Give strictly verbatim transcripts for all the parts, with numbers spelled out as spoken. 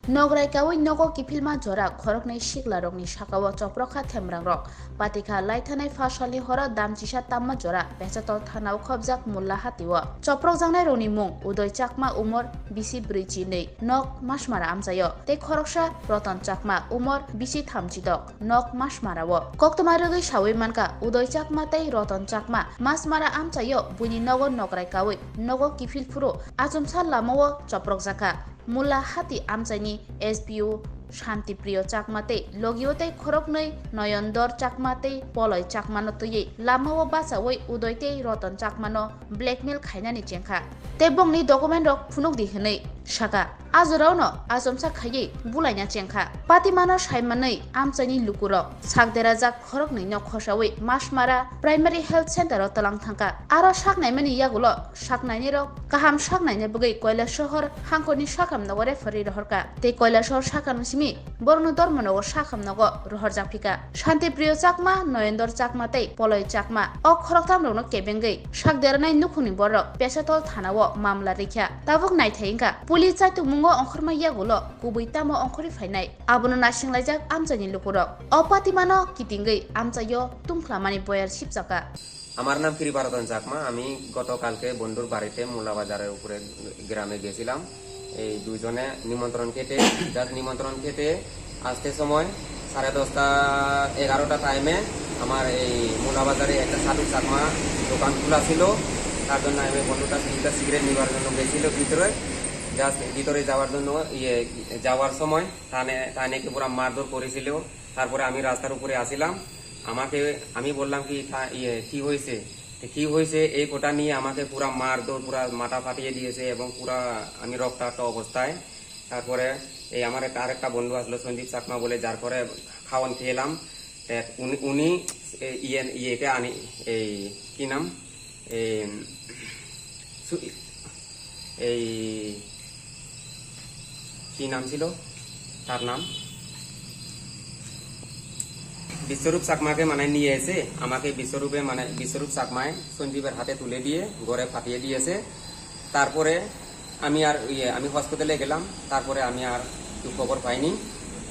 Nograi kaui nogo kiphilma jora khoroknwi siklarokni sakao choprokha themrangrok. Patikha laithanai pha salni horo damchisa tamma jora Pesatol thanao khobjak Mulla Hatio. Choprokjaknairokni mung Udoy Chakma, umor bisi brwi chi nwi, nok Masmara amchaio, tei khoroksa Roton Chakma, umor bisi thamchi dok, nok Masmarao. Koktwma rwgwi saui mankha, Udoy Chakma tei Roton Chakma Masmara amchaio buini nogo nograi kaui nogo kiphil phuru achomsa lamao choprokjakha. Mulla Hati amchaini S P O Shantipriyo Chakma tei logio tei khoroknwi Noyondor Chakma tei Poloi Chakmano twiwi lamao bachaui Udoy tei Roton Chakmano blackmail khainani chengkha tei bongni document rok phunukdi hwnwi sakha. A jorao no achomsa khaiwi bulaina chengkha. Patimano saimanwi amchaini lukurok sak derajak khoroknwi no khosaui Masmara Primary Health Center o twlang thangkha. Aro sak naimani yagulo sak nainai rok kaham sak naina bagwi Koilashahar hangkhorni sakhamno referee rohorkha tei Koilashahar sakhamni simi borokno dormonogo sakhamnogo rohorjak phika. Shantipriyo Chakma, Noyendor Chakma tei Poloi Chakma o khoroktham rokno kebengwi sak deranai nukhungni borok Pesatol thanao mamla rikha. Tabuk naithai wngkha, police chaitokmungo ongkhorma yagulo kubui tamo ongkhorwi phainai, abono naisinglaijak amchaini lukurok. O patimano kitingwi amchaio tungphlamani boyar sipjakha. আমার নাম কৃপারতন চাকমা। আমি গতকালকে বন্ধুর বাড়িতে মোল্লাবাজারের উপরে গ্রামে গেছিলাম। এই দুজনে নিমন্ত্রণ খেতে, যার নিমন্ত্রণ খেতে আসতে সময় সাড়ে দশটা, এগারোটা টাইমে আমার এই মোল্লাবাজারে একটা সাধু চাকমা দোকান খোলা ছিল। তার জন্য আমি বন্ধুটা একটা সিগারেট নেবার জন্য গেছিল ভিতরে। জাস্ট ভিতরে যাওয়ার জন্য, ইয়ে, যাওয়ার সময় তানে তানেকে পুরা মারধর করেছিল। তারপরে আমি রাস্তার উপরে আসিলাম। আমাকে, আমি বললাম কি, "থা-, ইয়ে, কি হয়েছে? তো কি হয়েছে?" এই কথা নিয়ে আমাকে পুরা মারধর, পুরা মাথা ফাটিয়ে দিয়েছে এবং পুরা আমি রক্তাক্ত অবস্থায়। তারপরে এই আমার একটা, আরেকটা বন্ধু আসলো সঞ্জিত চাকমা বলে, যার ঘরে খাওয়ান খেলাম। তে উনি, উনি, এ, ইয়ে, ইয়েকে আনি, এই কি নাম? এই, সু-, এই কি নাম ছিল তার নাম? বিশ্বরূপ চাকমাকে মানে নিয়ে এসে আমাকে বিশ্বরূপে মানে বিশ্বরূপ চাকমায় সঞ্জীবের হাতে তুলে দিয়ে ঘরে পাঠিয়ে দিয়েছে। তারপরে আমি আর ইয়ে, আমি হসপিটালে গেলাম, তারপরে আমি আর খবর পাইনি।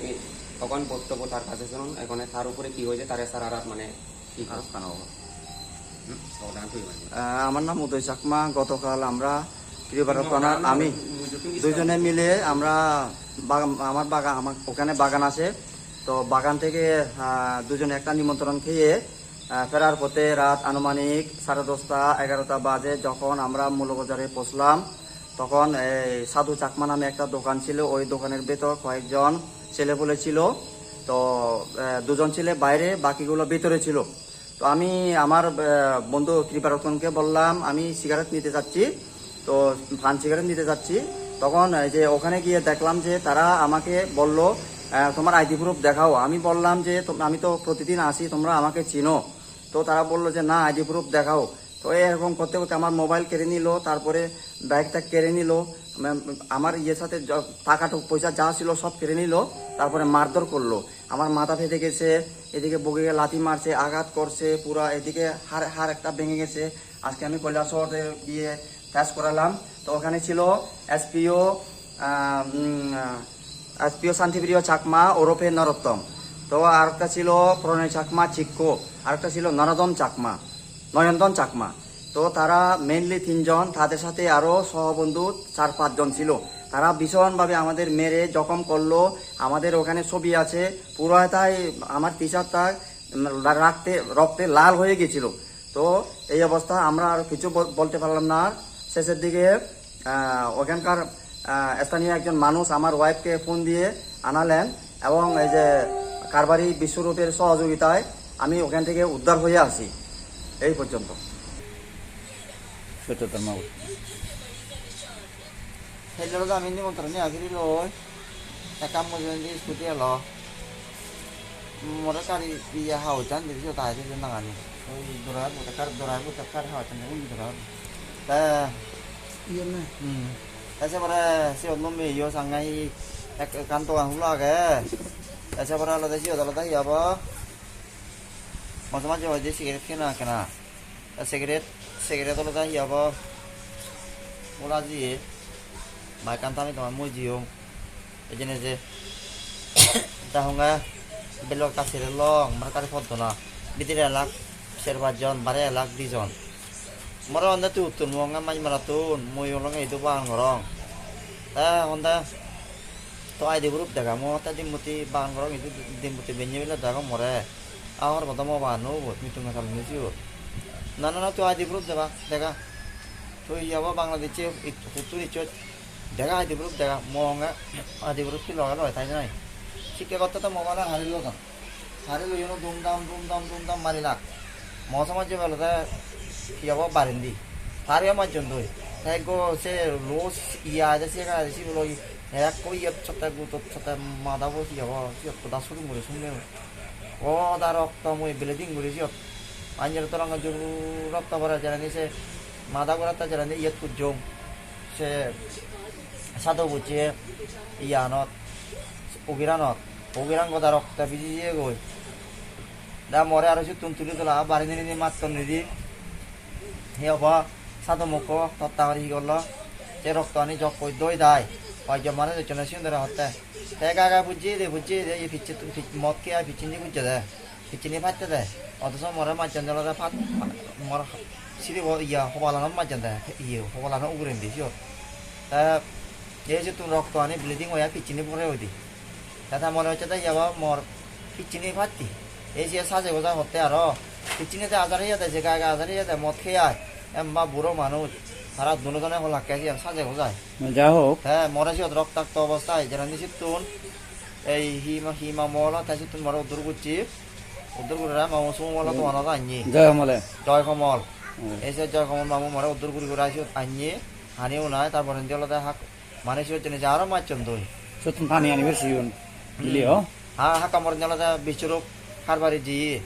এই তখন বক্তব্য তার কাছে শুনুন, এখানে তার উপরে কি হয়েছে, তার সারা রাত মানে কি আহ, আমার নাম উদয় চাকমা। গতকাল আমরা কৃপারতন আর আমি দুজনে মিলে আমরা বাগান, আমার বাগান, আমার ওখানে বাগান আছে, তো বাগান থেকে, আহ, দুজনে একটা নিমন্ত্রণ খেয়ে, আহ, ফেরার পথে রাত আনুমানিক সাড়ে দশটা, এগারোটা বাজে। যখন আমরা মৌলবাজারে পৌঁছলাম, তখন এই সাধু চাকমা নামে একটা দোকান ছিল, ওই দোকানের ভেতর কয়েকজন ছেলেপুলে ছিল। তো, আহ, দুজন ছেলে বাইরে, বাকিগুলো ভিতরে ছিল। তো আমি আমার, আহ, বন্ধু কৃপারতনকে বললাম, "আমি সিগারেট নিতে চাচ্ছি, তো পান সিগারেট নিতে চাচ্ছি।" তখন এই যে ওখানে গিয়ে দেখলাম যে তারা আমাকে বলল, আহ, "তোমার আইডি প্রুফ দেখাও।" আমি বললাম যে, "তো-, আমি তো প্রতিদিন আসি, তোমরা আমাকে চিনো।" তো তারা বলল যে, "না, আইডি প্রুফ দেখাও।" তো এরকম করতে করতে আমার মোবাইল কেড়ে নিল, তারপরে ব্যাগটা কেড়ে নিল। আম-, আমার ইয়ের সাথে য-, টাকা টুক পয়সা যা ছিল সব কেড়ে নিল, তারপরে মারধর করলো। আমার মাথা ফেটে গেছে, এদিকে বুকে লাথি মারছে, আঘাত করছে, পুরা এদিকে হাড়, হাড় একটা ভেঙে গেছে। আজকে আমি কৈলাসহরে গিয়ে টেস্ট করালাম, তো ওখানে ছিল এসপিও, আহ, উম, আহ, এসপিও শান্তিপ্রিয় চাকমা ওরফে নরোত্তম, তো আরেকটা ছিল প্রণয় চাকমা চিক্কো, আরেকটা ছিল নরোদম চাকমা, নয়নদন চাকমা। তো তারা মেইনলি তিনজন, তাদের সাথে আরো সহবন্ধু চার পাঁচজন ছিল। তারা ভীষণভাবে আমাদের মেরে জখম করলো। আমাদের ওখানে ছবি আছে, পুরাটাই আমার টি শার্টটা রাখতে, রক্তে লাল হয়ে গেছিল। তো এই অবস্থা, আমরা আর কিছু বল-, বলতে পারলাম না। শেষের দিকে, আহ, ওখানকার, আহ, স্থানীয় একজন মানুষ আমার ওয়াইফকে ফোন দিয়ে আনালেন এবং এই যে কারবারি বিশ্বরূপের সহযোগিতায় আমি ওখান থেকে উদ্ধার হয়ে আসি। এই পর্যন্ত। Hello, kami ni motor ni agiri loi. Ekam mo jodi scooty alo. More kari iya hao jan diri jota hai diri nangani. Oi, dora buta kar, dora buta kar hao jan diri dora. Ta. Iya na. Hmm. Ese pore si onno me yo sangai ek, ekkan dogan hulo age. Ese pore alode si odolode hi obo? Maje maje hoide cigarette kena kena. Ta cigarette, cigarette olode hi obo? Ola jiye. Mai kan tami tama mui jiyong. Ejene je dahonga belok kasire long, mar kari pot dona. Bidire elak ser pach jon, bare elak di jon. Moro honde tui uttur mo wngkha mai mara tun, mui olong idu bagan gorong. Te honde to I D proof dega mo, te Dimbuti bagan gorong idu Dimbuti benye bile dega more. Ahor bodo mo bagan no bo, mitung ngasal ni siyot. Na, na, na, to I D proof dega, dega. To iya bo Bangladesh e, it-, uttur ichot. Dega I D proof dega, mo wngkha I D proof ki loge loge thai nai. Sikke gotte to mobile hari lo don. Hari lo yono dum dam, dum dam, dum dam mari lak. Mo sama je belo de, ki abo barendi. Hari ama jondoi. Thai go se lo iya de se ga si lo ek ko iya chota gu to chota mada bo ki abo, si to da suru muri sumne. O da rok to mui bleeding guri si. Anjir to rang juru rok to bara jara ni se mada gora ta jara ni iya kujong. Se sado buche iyanot, ugiranot, ugiran goda rokta biji jeyegoi. Da more aro sittun tuli tola, bari nini ni matton nidi. He obo sado mukko totta gori hi gollo. Se rokto ani jok koi doi dai. Hoi jom mane jochone siyun dore hotte. Te gaga bujje de, bujje de, ye picche tu, pic-, mot ke ai picche ni bujje de. Pichini phatte de. Othoso more majjon de olode phat, mor siri bo iya hobalano majjon de. Iya hobalano ugure indi siyot. Te, ye je tun rokto ani bleeding oya pichini pore odi. Te ta mone hocche de yaba mor pichini phatti. Ei je saje goja hotte aro. Pichini te ajar iya de, je gai gai ajar iya de, mot khei ai. Emma buro manuj. Tara duno jone holak ke siyan saje gojai. Ja hok. Te more siyot roktakto obostai, jerani sittun. Ei hima, hima molo, te sittun more uddur gocchi. Uddur gurira mamu sumo molo Hmm. to ano anni. Joy Komole. Joy Komol. Hmm. Ei se Joy Komol mamu more uddur guri guri siyot anni. Hani unai, tar pore indi olode hak, mane siyot jeni ja aro machchon doi. Sittun pani ani ber siyun. Hmm. Bili o. Ha, ha kamor nyala da bichuruk harbari ji.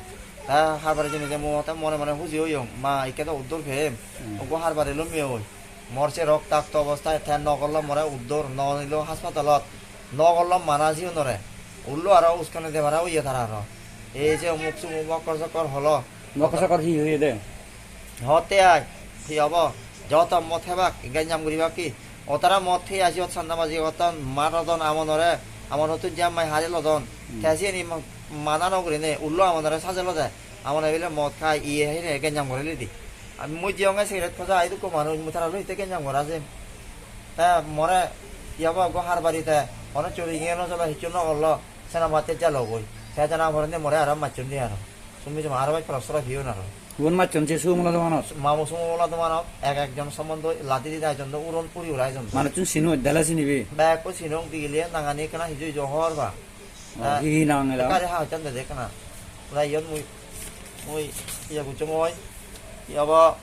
Ta harbari jeni je mo ta mone mone huji oyong. Ma ikke da uddur phem. Hmm. Ogo harbari lo me oi. Morse rok takto obostai, te nogollo more uddur, nogollo haspatalot, nogollo mana jiunore, ullo aro uskane debara uye tara aro. Ei je umuk sumuk mokkor sokkor holo. Mokkor sokkor hi hoye de? Hotte ai, hi obo? Joto mot hebak, ganjam guribak ki? Otara mot thei asi ot sanda baji otan marodon amonore, amon hotun jam mai hari lodon. Hmm. Te asi ani ma-, mana no gurine, ullo amonore sajelo de. Amon ebile mot khai, iye hai ne ganjam gore lidi. Ami mui jiyonge cigarette khoja ai dukko manuj mui tara loi te ganjam gora je. Te more yabo go harbari te ono churi nge no jolo hichu no ollo sena mate jalo goi. Te jana more ne more aram machun di aro. Sumi jama aro bai pora sora hiyo na ro. Gun machun se sumula do mano. Mamu sumula do mano. Ek ek jon somondo lati di dai jon do uron puri urai jon. Mano chun sinu dala sini bi. Bek ko sinu digile nangani kana hiju hiju hor ba. Oh, hi nang ela? Kari ha chan de kana. Ura yon mui, mui, iya guchung oi. Iya ba.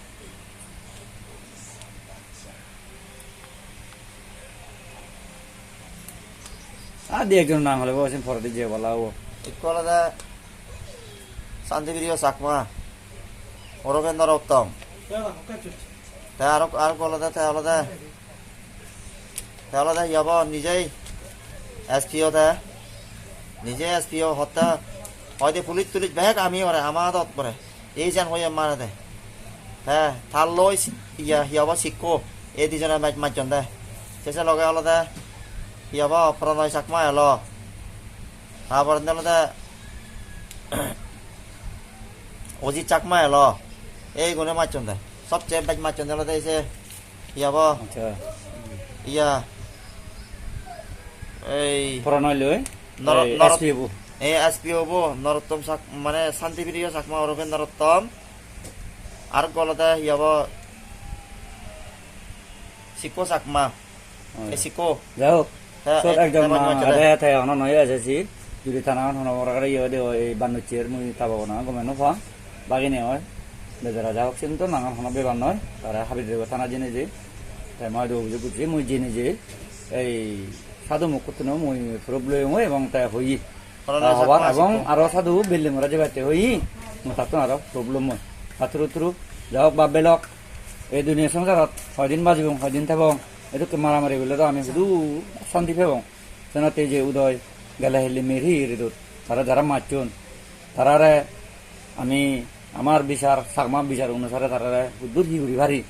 Ah, di ekjon nang hole bo sin pore di je bala o. Ikko olode Santi Priyo Chakma. Oro ke Norottom. Te aro, aro olode, te olode. Te olode yabo nijei S P O te. Nijei S P O hotte. Hoide police tulis bek ami ore ama dot pore. Ei jan hoye mare de. Te talloi si-, iya, yabo sikko. Ei dijone maj-, majjon de. Sese loge olode yabo Pranay Chakma elo. Tar pore olode Ojit Chakma elo. Ei gune majjon de. Sobche bek majjon de olode ei se Iya bo. Acha. Iya. Ei. Pranay loi. Nor-, ei, Nor-, S P O bo. Ei, S P O bo. Norottom Sak-, mane Santi Priyo Chakma oroke Norottom. Ar golode iya bo. Siko Chakma. Oh, ei, iya. Siko. Jai hok. Te, sot ek, ekjon te, ma, ma, ma, ade, te, ono noi ase si. Juri thana, ono, ora, ora, iyo, de, oi, bandu chair, mui, tabo, ono, gome, no, pha. Bagini, oi. Bejara, ja hok, sin, to, nangan, ono, beban, noi. Tara, habi, de, thana, jini, je. Te, ma, do, je, buji, mui, jini, je. Ei, sadhu, mukut, no, mui, problem, oi, ebong, te, hoi. Corona ta, hobar, sakma, ebong, siko. Aro, sadhu, building, ora, je, bate, hoi. Mo, tatun, aro, problem, oi. Patru, tru, ja hok, ba, belok. Ei, duniya, songsarot, hoidin, bajibong, hoidin, tebong. Edokke maramari gurle do ami hudu santi pebong. Seno tei je Udoy gele hili meri ridot. Tara jara machun. Tarare ami amar bichar, Chakma bichar onusare tarare huddur hi guri pari.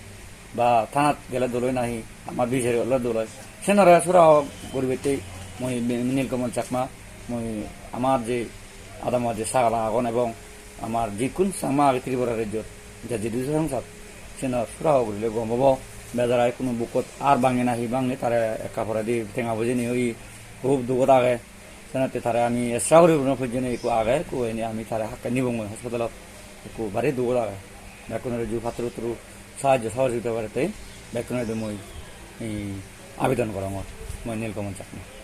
Ba thanat gele doloi nahi, amar bichar gele doloi. Senore sura guribatte Mui Nilkamal Chakma, mui amar je adamar je sagala agon ebong amar jikun changma age Tripura rajyot, je jidu sangsad, sino sura ogrile gom obo, bejarai kunu bukot ar bangni nahi bangni tare ekka poredi tenga bujini oi hub dugot age. Senate tare ami esra guri guri pujini iku age, ku eni ami tare hakke nibongoi hospitalot iku bari dugot age. Bekkunore ju patru tru sahajjo sohojogita bare tei bekkunore mui, i, abidon gorongor, mui Nilkamal Chakma.